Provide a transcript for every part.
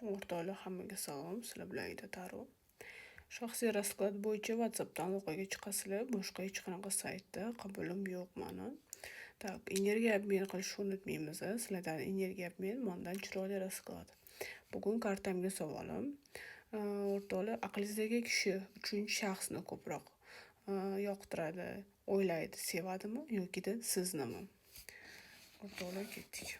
O'rtoqlar, hammaga salom. Sizlar bilan Aida Taro. Shaxsiy rasklad bo'yicha WhatsAppdan aloqaga chiqasizlar. Boshqa hech qanaqa saytda qabulim yo'q mani. Так, energiya обмен qilishni unutmaymiz. Sizlardan energiya обмен, mandan chiroyli rasklad. Bugun kartamga savolim. O'rtoqlar, aqlingizdagi kishi uchinchi shaxsni ko'proq yoqtiradi, o'ylaydi, sevadimi yokida siznimi? O'rtoqlar, ketdik.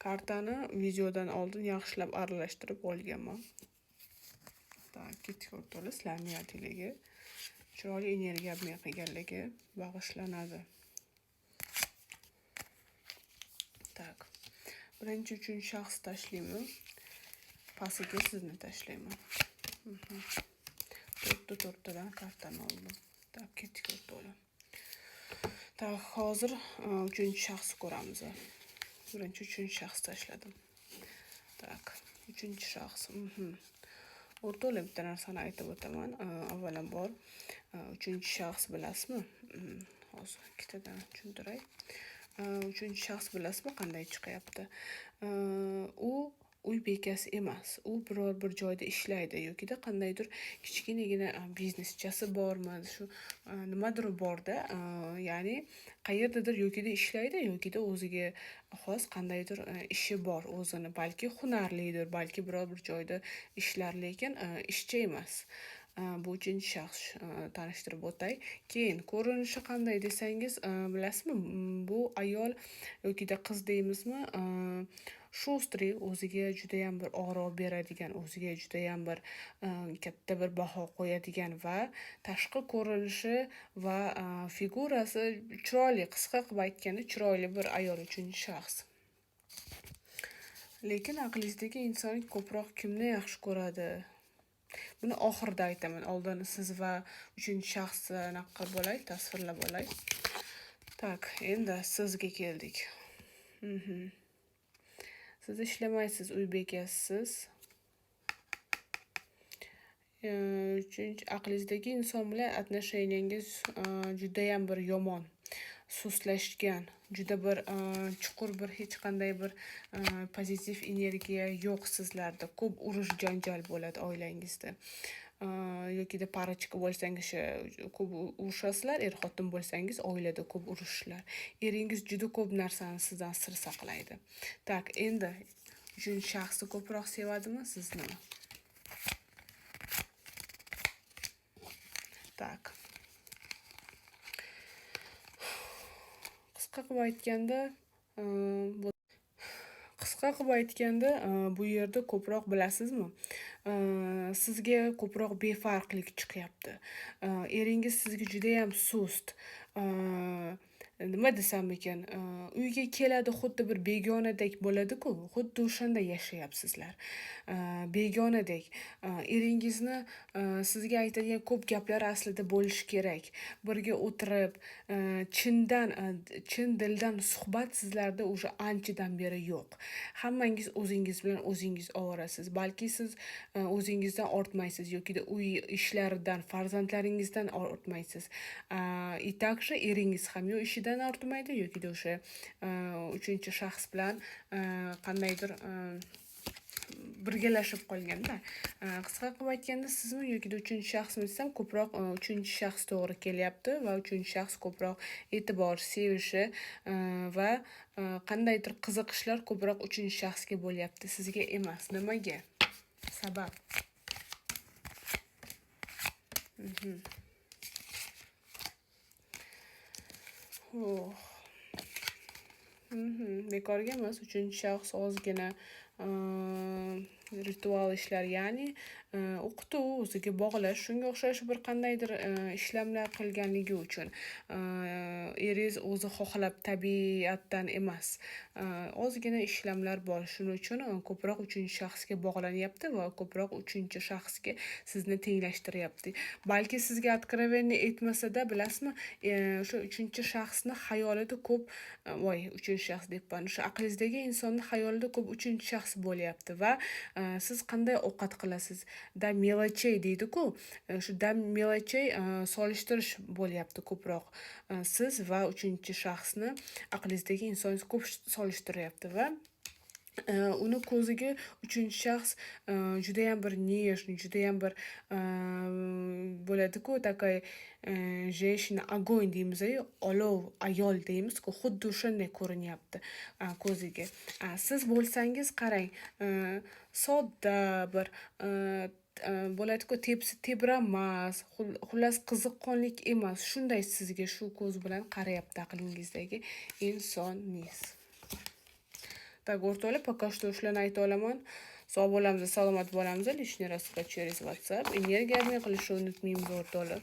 Kartani videodan oldin yaxshilab aralashtirib olganman. Так, ketdik o'rtoqlar, sizlarning niyatinglarga chiroyli energiya обмен qilganligi bag'ishlanadi. Так. Birinchi, uchinchi shaxs tashlayman. Pastiga sizni tashlayman. To'rtta to'rttadan kartani oldim. Так, ketdik o'rtoqlar. Так, hozir uchinchi shaxsni ko'ramiz. Birinchi, uchinchi shaxs tashladim. Так, uchinchi shaxs. O'rtoqlar, bitta narsani aytib o'taman. Avvalambor, uchinchi shaxs bilasizmi? Hozir ikkitadan tushuntiray. Uchinchi shaxs bilasizmi qanday chiqyapti? U uy bekasi emas. U biror bir joyda ishlaydi yokida qandaydir kichkinagina bizneschasi bormi, shu nimadir borda, ya'ni qayerdadir yokida ishlaydi, yokida o'ziga xos qandaydir ishi bor o'zini. Balki hunarlidir, balki biror bir joyda ishlar, lekin ishchi emas. Bu uchinchi shaxs, tanishtirib o'tay. Keyin ko'rinishi qanday desangiz, bilasizmi, bu ayol yokida qiz deymizmi, шустрый, o'ziga judayam bir oro beradigan, o'ziga judayam bir katta bir baho qo'yadigan va tashqi ko'rinishi va figurasi chiroyli, qisqa qilib aytganda chiroyli bir ayol uchinchi shaxs. Lekin aqlingizdagi inson ko'proq kimni yaxshi ko'radi? Buni oxirida aytaman. Oldin siz va uchinchi shaxsni anaqa qilib olay, tasvirlab olay. Так, endi sizga keldik. Siz ishlamaysiz, uy bekasisiz. Uchinchi aqlingizdagi inson bilan отношения ngiz judayam bir yomon, sustlashgan, juda bir chuqur bir hech qanday bir pozitiv energiya yo'q sizlarda. Ko'p urush janjal bo'ladi oilangizda. Yokida парочка bo'lsangiz o'sha ko'p urushasizlar, er-xotin bo'lsangiz oilada ko'p urushishlar. Eringiz juda ko'p narsani sizdan sir saqlaydi. Так, endi uchinchi shaxsni ko'proq sevadimi, siznimi? Так. Qisqa qilib aytganda, bu qisqa qilib aytganda, bu yerda ko'proq bilasizmi, sizga ko'proq befarqlik chiqyapti. Eringiz sizga judayam sust, nima desam ekan, uyga keladi xuddi bir begonadek bo'ladi-ku, xuddi o'shanda yashayapsizlar. Begonadek. Eringizni sizga aytadigan ko'p gaplari aslida bo'lishi kerak. Birga o'tirib, chindan, chin dildan suhbat sizlarda уже anchadan beri yo'q. Hammangiz o'zingiz bilan o'zingiz ovorasiz. Balki siz o'zingizdan ortmaysiz yokida uy ishlaridan, farzandlaringizdan ortmaysiz. И также eringiz ham yo ishidan ortmaydi yokida o'sha uchinchi shaxs bilan qandaydir birgalashib qolganda. Qisqa qilib aytganda, sizmi yokida uchinchi shaxsmi desam, ko'proq uchinchi shaxs to'g'ri kelyapti va uchinchi shaxs ko'proq e'tibor, sevishi va qandaydir qiziqishlar ko'proq uchinchi shaxsga bo'lyapti, sizga emas. Nimaga? Sabab. Oh. Bekorga emas, uchinchi shaxs ozgina ritual ishlar, ya'ni o'qituv, o'ziga bog'lash, shunga o'xshash bir qandaydir ishlamlar qilganligi uchun eringiz o'zi xohlab tabiatdan emas, ozgina ishlamlar bor. Shuning uchun ko'proq uchinchi shaxsga bog'lanyapti va ko'proq uchinchi shaxsga sizni tenglashtiryapti. Balki sizga откровенно aytmasa-da, bilasizmi, o'sha uchinchi shaxsni xayolida ko'p, voy, uchinchi shaxs deyapman, o'sha aqlingizdagi insonni xayolida ko'p uchinchi shaxs shaxs bo'lyapti va siz qanday ovqat qilasiz, до мелочей deydi-ku, shu до мелочей solishtirish bo'lyapti ko'proq. Siz va uchinchi shaxsni aqlingizdagi inson ko'p solishtiryapti va uni ko'ziga uchinchi shaxs judayam bir нежный, judayam bir bo'ladi-ku, такая женщина огонь deymiz-yu, olov ayol deymiz-ku, xuddi o'shanday ko'rinyapti ko'ziga. Siz bo'lsangiz, qarang, sodda bir bo'ladi-ku, tebranmas, xullas, qiziqqonlik emas, shunday sizga shu ko'z bilan qarayapti aqlingizdagi insoningiz. Так, o'rtoqlar, пока что shularni ayta olaman. Sog' bo'lamiz, salomat bo'lamiz. Личный расклад через WhatsApp. Energiya обмен qilishni unutmaymiz, o'rtoqlar.